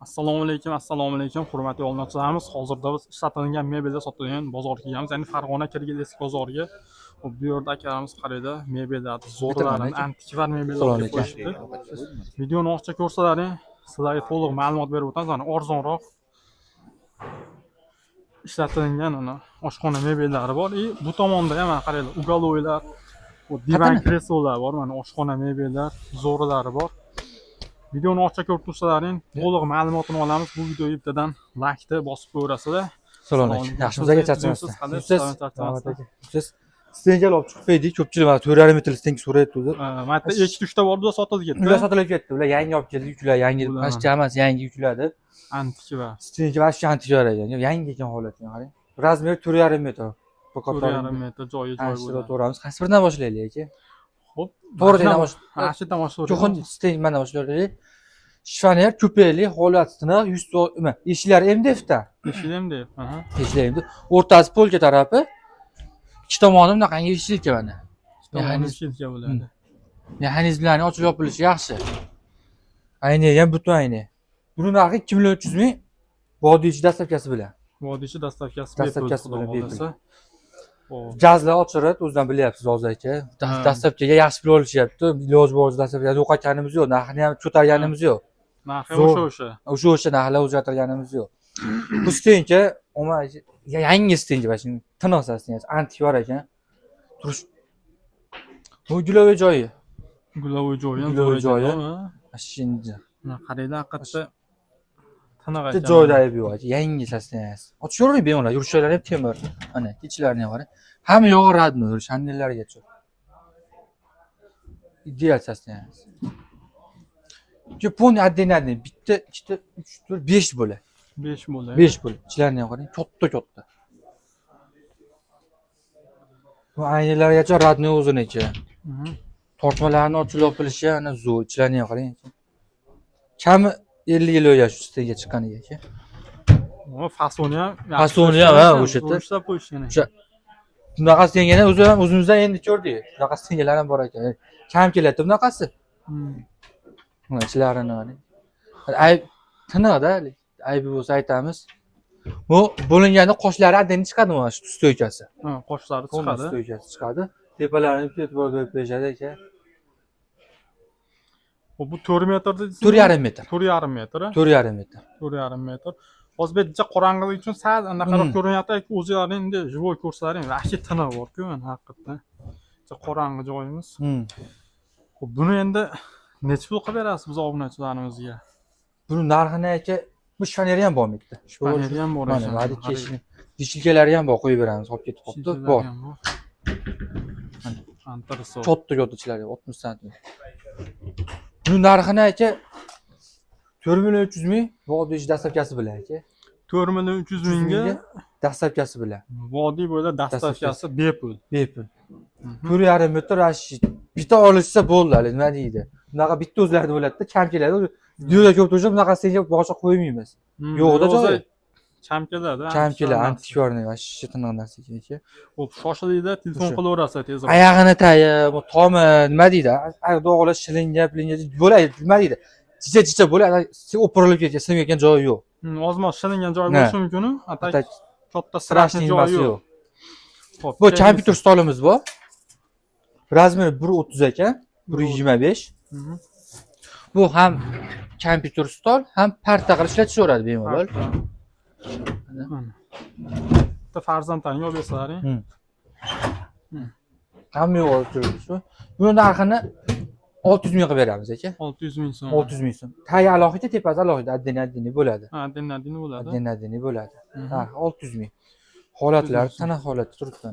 Assalomu alaykum, assalomu alaykum, hurmatli obunachilarimiz. Hozirda biz ishlatilgan mebellar sotilgan bozorga kelganmiz, ya'ni Farg'ona Kirgil eski bozoriga. Hop, bu yerda akalarimiz qaraydi, mebellar zo'rlarini, aka. Antikvar mebellar Assalomu olib alaykum. qo'yishibdi. Videoni oxirigacha ko'rsalaring, sizlarga to'liq ma'lumot berib o'tamiz. Mana arzonroq ishlatilgan ana oshxona mebellari bor. И bu tomonda ham mana qaranglar, уголок lar, bu divan Qatana. Kreslolar bor, mana oshxona mebellar zo'rlari bor. Videoni oxirigacha ko'rib tursalaring, to'liq ma'lumotini olamiz. Bu videoga bittadan laykni bosib qo'yaverasizlar. Assalomu alaykum. Yaxshimisiz aka, charchamasdan. Siz qanday? Siz? Charchamasdan. Rahmat aka. Siz стенка olib chiqib qo'ydik. Ko'pchilik mana 4,5 metrli стенка so'rayapti o'zi. Mana yerda ikkita uchta bor, bular sotilib ketdi. Ular sotilib ketdi. Ular yangi olib keldik, ular yangi, Ular. mana shu hammasi yangi yuklar. Antikvar. Стенка mana shu antikvar ekan. Yangi ekan holati, qarang. Размер 4,5 metr. Bu 4,5 metr joyi joy Tanishtirib bo'ladi. o'tiramiz. Qaysi biridan boshlaylik aka? Xo'p, To'g'ri deyman. Mana shu yerdan boshlayveramiz. Кухон стенка mana boshlaylik. Шифоньер kupeli, holati tiniq, 100 nima? Eshiklari MDFda. Eshik MDF. Aha. Eshiklari MDF. O'rtasi полка tarafi. Ikki tomoni bunaqangi eshik mana. Tomoni Mexanizm eshikka bo'ladi. Mexanizmlarni ochib yopilishi yaxshi. Ayni ham butun ayni. Buni narxi 2 million 300 ming. Vodiychi доставка si bilan. Vodiychi доставка si bepul, Доставка si xudo bilan bepul. xohlasa. Xo'p. Gazlar ochiriladi, o'zidan bilyapsiz hozir aka. Ha. Доставка ga yaxshi pul olishyapti. Iloji boricha доставка yo'qotganimiz yo'q, narxini ham ko'targanimiz yo'q. Narxi Zo'r. o'sha o'sha. O'sha narxlar o'zgartirganimiz yo'q. Bu стенка umuman yangi стенка, mana shu tiniq стенка, antikvar ekan. Turish. Bu угловой joyi. Угловой joyi ham Угловой zo'r ekan, joyi. ha? Mana shu Mana qaranglar, haqiqatda tiniq bitta ekan. Joyda aybi yo'q aka, yangi состояние si. Ochishavering bemalol, yurishlari ham temir. Mana ichilarini ham qarang. Hamma yog'i родной, shandillargacha. Ideal состояние si. Полный отдельно отдельно. Bitta, ikkita, uch, to'rt, besh bo'lak. 5 bo'lak. 5 bo'lak. Ichilarini ham qarang, katta katta. Bu aynalargacha родной o'ziniki. Tortmalarni ochilib yopilishi ana zo'r. Ichilarini ham qarang. Kami 50 yil o'tgan shu стенка chiqqaniga aka. O, fasoni ham yaxshi Fasoni ham, ha, ishlab o'sha yerda. Zo'r ishlab qo'yishgan ekan. O'sha bunaqa стенка ni o'zi ham o'zimizdan endi ko'rdik. Bunaqa стенка lar ham bor ekan. Kam keladi bunaqasi. Mana ichlarini qarang. Ayb tiniqda, aybi bo'lsa aytamiz. Bu bo'linganda qoshlari отдельно chiqadi mana shu стойка si. Ha, qoshlari chiqadi. Стойка si chiqadi. Tepalarini bitta e'tibor berib berishadi aka. Xo'p, bu 4 metr dedingiz? 4,5 metr. 4,5 metr. A? 4,5 metr. 4,5 metr. Hozir bu yerda qorong'ilik uchun sal anaqaroq ko'rinyapti, yoki o'zlaring endi живой ko'rsalaring, вообще tiniq bor-ku, mana haqiqatdan. Juda qorong'i joyimiz. Xo'p, buni endi necha pul qilib berasiz biz obunachilarimizga? Buni narxini aka, bu шифоньер i ham bormi bitta? Шифоньер i ham bor Mana, ekan. vadi keshini. Вешалка lari ham bor, qo'yib beramiz, olib ketib qolibdi. Shishalari Bor. ham bor. Antrasol. Katta katta ichlari 60 santimetr. Buni narxini aka 4 million 300 ming, vodiy доставка si bilan aka. 4 million 300 mingga Доставка si bilan. Vodiy bo'ylab доставка si bepul. Bepul. 4,5 metr shu bitta olishsa bo'ldi, hali nima deydi. Bunaqa bitta o'zlarida bo'ladida, kam keladi. Videoda ko'p tursa bunaqa senga boshqa qo'ymaymiz. Yo'qda O'zi joyi. Kam keladi. Kam keladi, antikvarniy вообще tiniq narsa aka. Xo'p, shoshilinglar, telefon O'sha. qilaverasiz tezroq. Oyog'ini tayi, bu tomi nima deydi? Oyoq dog'lar shilingan, pilingan bo'ladi, nima deydi? Jicha jicha bo'ladi, o'pirilib ketgan, singan joyi yo'q. Ozmoz shilingan joyi Ne. bo'lishi mumkin, а так Так, katta страшный страшный joyi nimasi yo'q. yo'q. Xo'p, Bu keyingisi. kompyuter stolimiz bor. Размер i 1.30 ekan, 1.25. Bu ham kompyuter stol, ham parta qilib ishlatishaveradi bemalol. Mana. Bitta farzandlaring olib bersalaring. Hamma yo'q olib turibdi shu. Buni narxini 600 ming qilib beramiz aka. 600 ming so'm. 600 ming so'm. Tagi alohida, tepasi alohida, отдельно отдельно bo'ladi. Ha, отдельно отдельно bo'ladi. Отдельно отдельно bo'ladi. Narxi 600 ming. Holatlari 600 ming. tiniq holatda turibdi.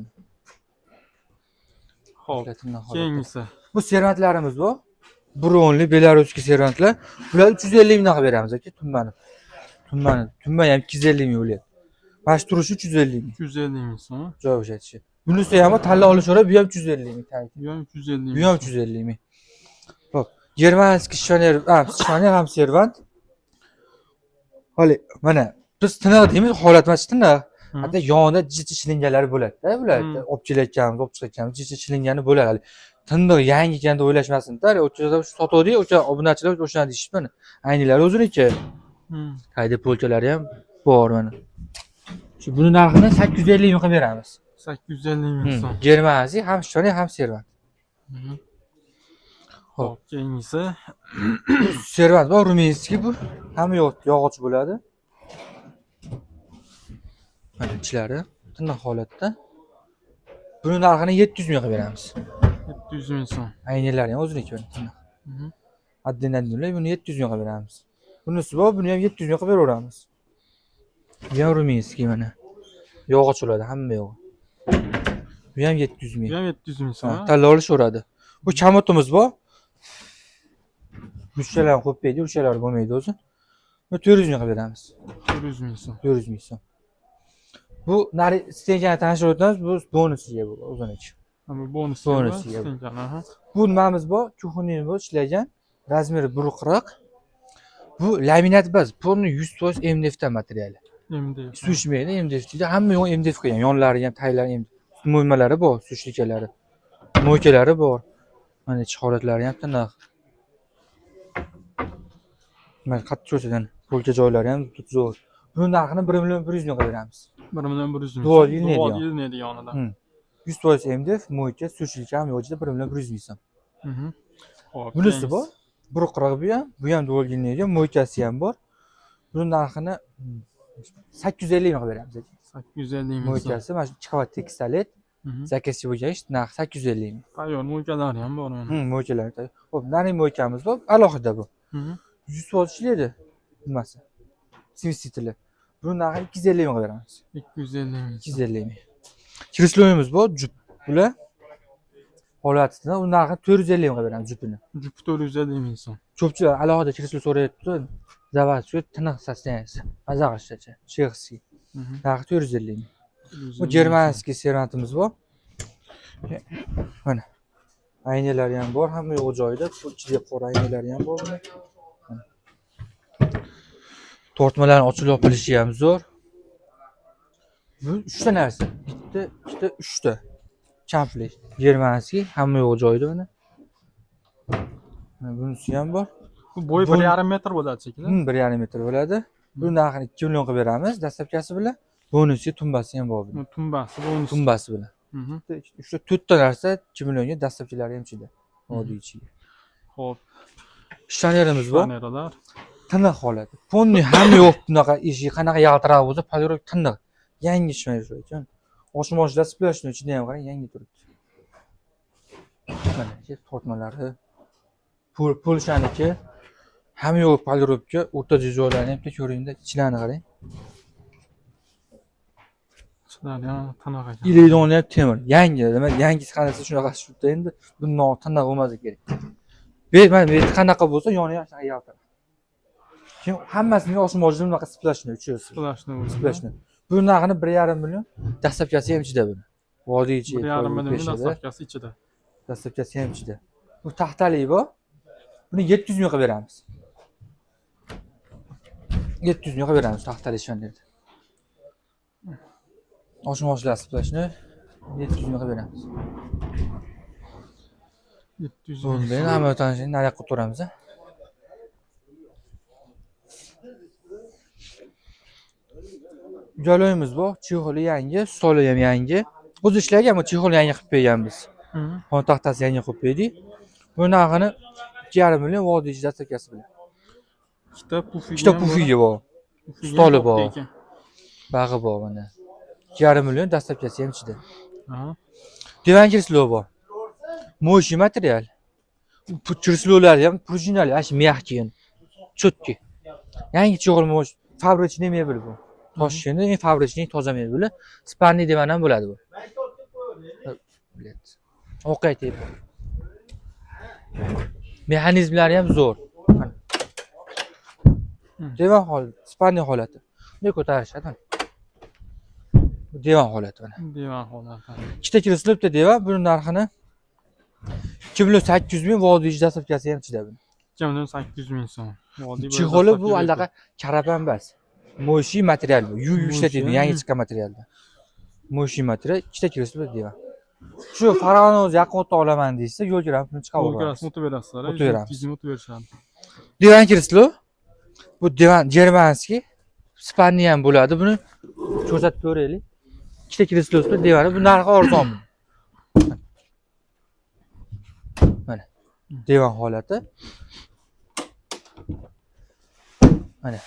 Xo'p, Tiniq holatda. keyingisi. Bu servantlarimiz bu. Bronli белорусский servantlar. Bular 350 mingdan qilib beramiz aka, tummani. Tummani, tumma ham 250 ming bo'lyapti. Mana shu turishi 350 ming. 350 ming so'm. Joy bo'shatishi. Bunisi ham tanlab olishaveradi, bu ham 350 ming. Tagi. Bu ham 350 ming. Bu ham 350 ming. Xo'p, германский шифоньер, ha, шифоньер ham servant. Hali mana biz tiniq deymiz, holat mana shu tiniq. Hatto yonida jicha shilinganlari bo'ladi-da, bular olib kelayotganmiz, olib chiqayotganmiz, jicha chilingani bo'ladi. Hali tiniq yangi ekan deb o'ylashmasin-da. O'sha sotuvdik, o'sha obunachilar o'shani deyishibdi mana. Aynilari o'ziniki. Tagida polkalari ham bor mana. Shu buni narxini 850 ming qilib beramiz. 850 ming so'm. Germanskiy ham chiroyli, ham servant. Xo'p, keyingisi Servant bor, ruminskiy bu. Hamma yo'q, yog'och bo'ladi. Mana ichlari tiniq holatda. Buni narxini 700 ming qilib beramiz. 700 ming so'm. Aynalari ham o'ziniki mana tiniq. Adden buni 700 ming qilib beramiz. Bunisi bor, buni ham 700 ming qilib beraveramiz. Bu ham ruminskiy mana. Yog'och bo'ladi hamma yog'i. Bu ham 700 ming. Bu ham 700 ming so'm. Tanlab olishaveradi. Bu kamotimiz bor. Ruchkalarni qo'yib berdi, ruchkalar bo'lmaydi o'zi. Bu 400 ming qilib beramiz. 400 ming so'm. 400 ming so'm. Bu nari стенка ni tanishtirib o'tamiz, bu bonusiga bu o'ziniki. Bu bonus. Bonusiga. Bu nimamiz bor? Кухонный bor, ishlagan. Размер i 1.40. Bu laminat emas, полный 100% MDF dan materiali. MDF. Suvishmaydi, MDF deydi. Hamma yo'q MDF qilgan. Yonlari ham, taglari ham mo'ymalari bor, сушилка lari. Мойка lari bor. Mana ich holatlari ham tiniq. Mana qattiq ko'rsadan polka joylari ham zo'r. Buni narxini 1 million 100 ming qilib beramiz. 1 million 100 ming. Dual ilinadi Dual yon. ilinadi yonida. 100% MDF, мойка, сушилка ham yo'q ichida 1 million 100 ming so'm. Xo'p, Bunisi bor. keyingisi. 1.40 bu ham, bu ham dual ilinadigan, мойка si ham bor. Buni narxini 850 ming qilib beramiz. 850 ming so'm. Мойка si mana shu 2 qavat tekstolit, zakazchi bo'lgan ish, narxi 850 ming. Tayyor мойка lari ham bor mana. Мойка lar. Xo'p, nari мойка miz bor, alohida bu. 100% ishlaydi nimasi? Смеситель i. Buni narxi 250 ming qilib beramiz. 250 ming so'm. 250 ming. Kreslomiz bor, jup. Bular holatida u narxini 450 ming qilib beramiz jupini. Jupi 450 ming so'm. Ko'pchilik alohida kreslo so'rayapti. Заводской tiniq состояние si. Maza qilishgacha. Чешский. Narxi 450 ming. 450 Bu ming so'm. germanskiy servantimiz bor. Mana. Aynalari ham bor, hamma yo'q joyida. Bu ichida qora aynalari ham bor buni. Mana. Tortmalarni ochilib yopilishi ham zo'r. Bu uchta narsa. Bitta, ikkita, uchta. Komplekt. Germanskiy, hamma yo'q joyida mana. Mana bunisi ham bor. Bu bo'yi 1,5 metr bo'ladi shekilli. 1,5 metr bo'ladi. Bu narxini 2 million qilib beramiz доставка si bilan. Bonusi, tumbasi ham bor buni. Bu tumbasi bonus. Tumbasi bilan. Bitta, ikkita, uchta, to'rtta narsa 2 millionga доставка lari ham ichida. Odiy ichiga. Xo'p, Шифоньер imiz bor. шифоньер lar. Tiniq holati. Полный hamma yo'q bunaqa eshigi qanaqa yaltiroq bo'lsa, полировка tiniq. Yangi шифоньер shu ekan. Oshmoshlar сплошной ichida ham qarang, yangi turibdi. Mana ichi tortmalari. Pul Polshaniki. Hamma yo'q полировка, o'rta joylarini ham bitta ko'ringda, ichlarini qarang. Ichlari ham tiniq ekan. Ilaydoni ham temir. Yangi, nima yangisi qanaqasi shunaqasi turibdi endi. Bundan tiniq bo'lmasa kerak. Bu mana bu yerda qanaqa bo'lsa, yoni ham shunaqa yaltir. Keyin hammasini osmochida bunaqa сплошной uchasi. Сплошной o'zi. Сплошной. Bu narxini 1,5 million. Доставка si ham ichida buni. Vodiy ichi. 1,5 million peshada. доставка si ichida. Доставка si ham ichida. Bu taxtali bor. Buni 700 ming qilib beramiz. 700 ming qilib beramiz taxtali шифоньер da. Oshmoshlar сплошной 700 ming qilib beramiz. 700 ming Bunda so'm. endi hamma tanishini nariyoqqa o'tiramiz. A. Joylarimiz bor, чехол i yangi, stoli ham yangi. O'zi ishlagan, bu чехол yangi qilib qo'yganmiz. Xona taxtasi yangi qo'yib qo'ydik. Bu narxini 2,5 million vodiy доставка si bilan. Ikkita pufigi Ikkita ham bor. pufigi bor, Pufigi ham stoli katta bor. ekan. Bag'i bor mana. 2,5 million доставка si ham ichida. Divan kreslo bor. Мощный material. Bu kreslolari ham пружинали, ana shu мягкий, чёткий. Yangi чехол мощ, фабричный mebel bu. Toshkentda eng фабричный toza mebeli. Спальный divan ham bo'ladi bu. Блядь. O'qay tepa. Mexanizmlari ham zo'r. Mana. Divan hol, спальный holati. Bunday ko'tarishadi. Bu divan holati mana. Divan holati. Ikkita kreslo, bitta divan, buni narxini 2 million 800 ming, vodiy доставка si ham ichida buni. 2 million 800 ming so'm. Vodiy bo'yi Чехол i bu доставка bepul. anaqa karab emas. Мощный material bu. Yuvib ishlatadi, Мощный, yangi chiqqan materialda. Мощный material, ikkita kreslo, divan. Shu Farg'ona o'zi yaqin o'ta olaman deyishsa, yo'l kiramiz, pulni chiqarib Yo'l yuboramiz. kirasini o'tib berasizlar. O'tib beramiz. 100 ming o'tib berishadi. Divan kreslo. Bu divan germanskiy, спальный ham bo'ladi. Buni ko'rsatib ko'raylik. Ikkita kreslosi bor divani. Bu narxi arzon. Mana divan holati. Mana.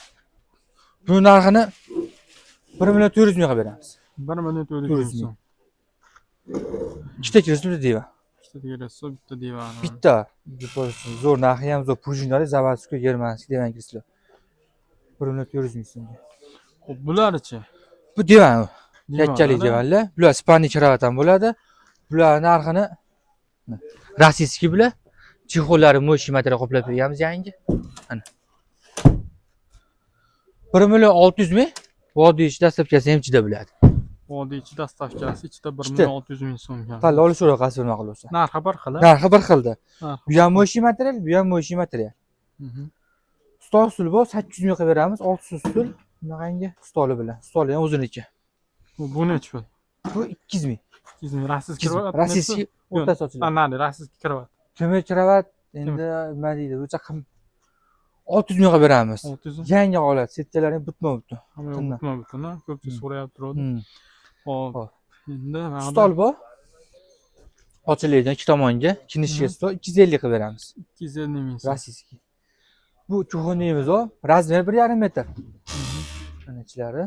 Bu narxini 1 million 400 ming qilib beramiz. 1 million 400 ming 400 ming. so'm. Ikkita kreslo, divan. Ikkita kreslo, bitta divan. Bitta. Zo'r, narxi ham zo'r. Пружинали заводской германский divan kreslo. 1 million 400 ming so'mga. Xo'p, bular-chi? Bu divan. Divan, Yakkalik ana. divanlar. Bular спальный kravat ham bo'ladi. Bular narxini российский bular. Чехол lari мощный material qoplab berganmiz yangi. Mana. 1 million 600 ming. Vodiy ichi доставка si ham ichida bo'ladi. Vodiy ichi доставка si ichida 1 Ikkita. million 600 ming so'mga. Tanlab olishaveradi qaysi bir ma'qul bo'lsa. Narxi bir xil. Narxi bir xilda. Narxi Bu ham мощный material, bu ham мощный material. Stol stul bor, 800 ming qilib beramiz. 600 stul bunaqangi stoli bilan. Stoli ham o'ziniki. Bu nechi pul? Bu 200 ming. 200 ming. Российский 200 ming. kravat. Российский o'rtasi ochiladi. Nari, российский kravat. Temir kravat endi nima deydi, o'cha 600 ming qilib beramiz. 600 ming. Yangi holat, setkalari ham butma-butun. Hamma yo'q, Tunda. butma butun, ha? Ko'pchilik so'rayapti turadi. Xo'p. Xo'p. Endi mana Stol bor. Ochiladigan ikki tomonga, kinishga stol 250 qilib beramiz. 250 ming so'm. Российский. Bu кухонный imiz bor. Размер 1,5 metr. Mana ichlari.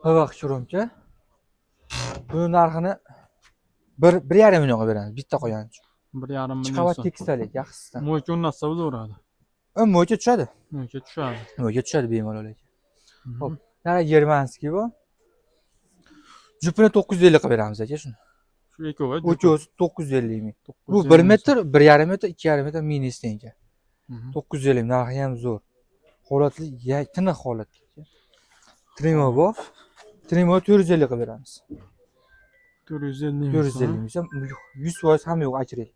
PVH cho'romka. Buni narxini 1,5 million qilib beramiz. Bitta qo'ygan uchun. 1,5 Ikki million qavat so'm. tekstalik, yaxshisidan. Мойка o'rnatsa bo'laveradi. Мойка tushadi. Мойка tushadi. Мойка tushadi bemalol aka. Xo'p. Mana германский bu. Jupini 950 qilib beramiz aka shuni. Shu ikkovi. Ikkovsi 950 ming. Bu 1 metr, 1,5 metr, 2,5 metr mini стенка. 950 narxi ham zo'r. Holatli, tiniq holat. Trimo bor. Trimo 450 qilib beramiz. 450 ming. 450 ming so'm. 100% hamma yo'q akril.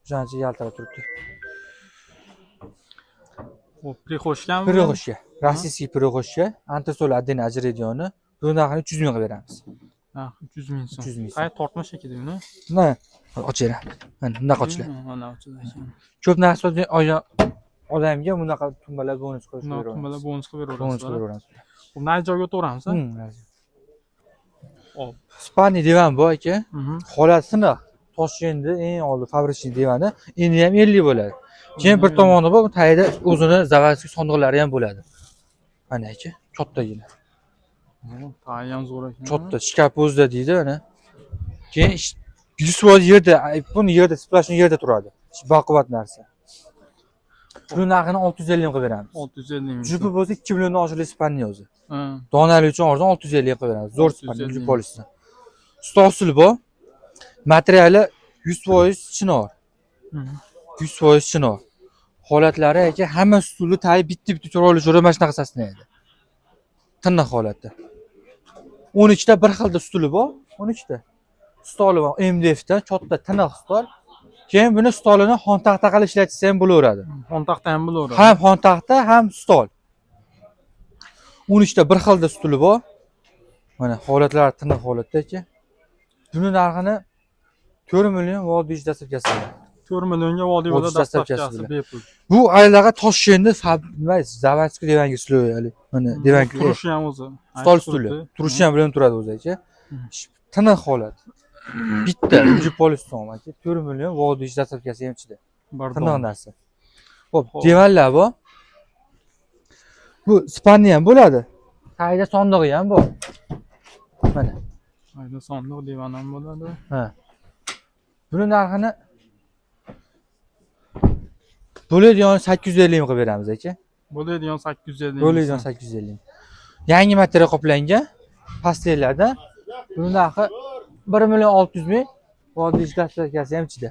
O'shancha yaltirab turibdi. Xo'p, прихожка mi? Прихожка. Российский прихожка, antresol отдельно ajraydigani. Bu narxini 300 ming qilib beramiz. Ha, 300 ming so'm. 300 ming so'm. Qay tortma shekilli uni? Mana ochinglar. Mana bunaqa ochiladi. Mana ochiladi ekan. Ko'p narsa olgan odamga bunaqa tumbalar bonus qilib Bunaqa beraveramiz. tumbalar bonus qilib Bonus qilib beraverasizlar. beraveramiz. Xo'p, nari joyga o'tiraveramiz, ha? Xo'p. Спальный divan bu aka. Holati siniq. Toshkentda eng oldi фабричный divani. Endi ham 50 bo'ladi. Keyin bir tomoni bor, tagida o'zini заводской sondiqlari ham bo'ladi. Mana aka, kattagina. Tagi ham zo'r ekan. Katta shkaf o'zida deydi mana. Keyin 100% yerda, buni yerda, сплошной yerda turadi. Baquvvat narsa. Buni narxini 650 ming qilib beramiz. 650 ming. Jupi bo'lsa 2 milliondan oshiqli спальный o'zi. Donali uchun arzon 650 qilib beramiz. Zo'r спальный, 650 jup olishsin. Stol stul bor. Materiali 100% chinor. 100% chinor. Holatlari aka, hamma stulni tagi bitta-bitta chiroyli chiroyli mana shunaqa edi. Tiniq holatda. 12 ta bir xilda stuli bor, 12 ta. Stoli bor, MDF da katta tiniq stol. Keyin buni stolini xontaxta qilib ishlatsa ham bo'laveradi. Xontaxta ham bo'laveradi. Ham xontaxta, ham stol. 13 ta bir xilda stuli bor. Mana holatlari tiniq holatda aka. Buni narxini 4 million vodiy доставка si bilan. 4 millionga vodiy Vodiy bo'ladi доставка si доставка si bilan. bepul. Bu aylaga Toshkentda nima заводской divanga stuli mana divan Turishi ham o'zi. stol Aytib stuli. turibdi. Turishi ham bilan turadi o'zi aka. Tiniq holat. Bitta jup olish so'm aka. 4 million vodiy доставка si ham ichida. Bir Tiniq don. narsa. Xo'p, Xo'p. divanlar bor. Bu спальный ham bo'ladi. Tagida sondig'i ham bor. Mana. Ayni sondiq divan ham bo'ladi. Ha. Buni narxini bo'ladigan 850 ming qilib beramiz aka. Bo'ladigan 850 ming. Bo'ladigan 850 ming. Yangi material qoplangan pastellarda. Buni narxi 1 million 600 ming. Vodiy доставка si ham ichida.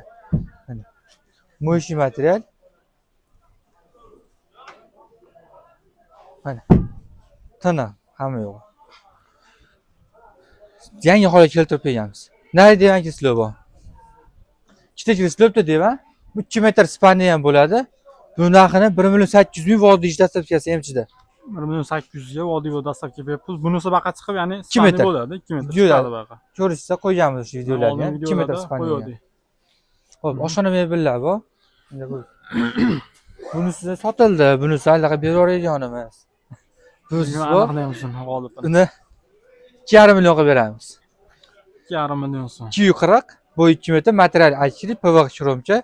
Mana. Мощный material. Mana. Tiniq, hamma yo'q. Yangi holatga keltirib qo'yganmiz. Nari divan kreslo bor. Ikkita kreslo, bitta divan. Bu 2 metr спальный ham bo'ladi. Bu narxini 1 million 800 ming vodiy доставка si ham ichida. 1 million 800 ga vodiy va доставка bepul. Bunisi baqa chiqib, ya'ni 2 спальный metr. bo'ladi, 2 metr Yo'q, chiqadi baqa. Ko'rishsa qo'yganmiz shu videolarni Oldingi ham. 2 metr videolarda спальный. qo'yuvdik. Xo'p, oshxona mebellar bor. Endi bu Bunisi sotildi, bunisi allaqa beraveradigan emas. Bunisi bor. Aniqlaymiz shuni g'olibini. Uni 2,5 million qilib beramiz. 2,5 million so'm. 240, bu 2 metr material akrilik, PVC хромка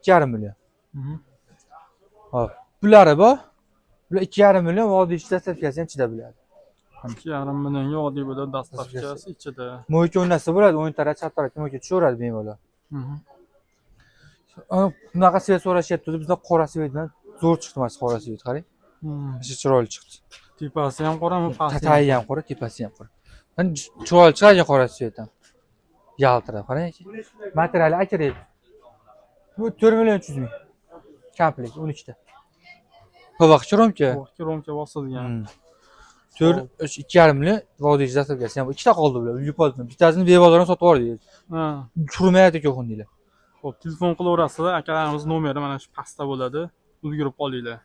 2,5 million. Hop. Pulari bor. Bular 2,5 million, oddiy доставка si ham ichida bo'ladi. 2,5 millionga oddiy bo'ladi, доставка si ichida. Мойка o'rnatsa bo'ladi, o'ng taraf, chap tarafga мойка tushaveradi bemalol. Ana bunaqa цвет so'rashyapti, bizda qora цвет bilan zo'r chiqdi mana shu qora цвет, qarang. Shu chiroyli chiqdi. Tepasi ham qorami, pasti ham? Tagi ham qora, tepasi ham qora. Mana chiroyli chiqadi qora цвет ham. Yaltirab, qarang. Materiali akrilik. Bu 4 million 300 ming. Komplekt 12 ta. PVC хромка. Хромка bosilgan. 4 3 2,5 million vodiy доставка si ham ikkita qoldi bular. Yupoldi. Bittasini bebozordan sotib yubordik. Turmayapti ko'xundiylar. Xo'p, telefon qilaverasizlar. Akalarimiz nomeri mana shu pastda bo'ladi. Ulgurib qolinglar.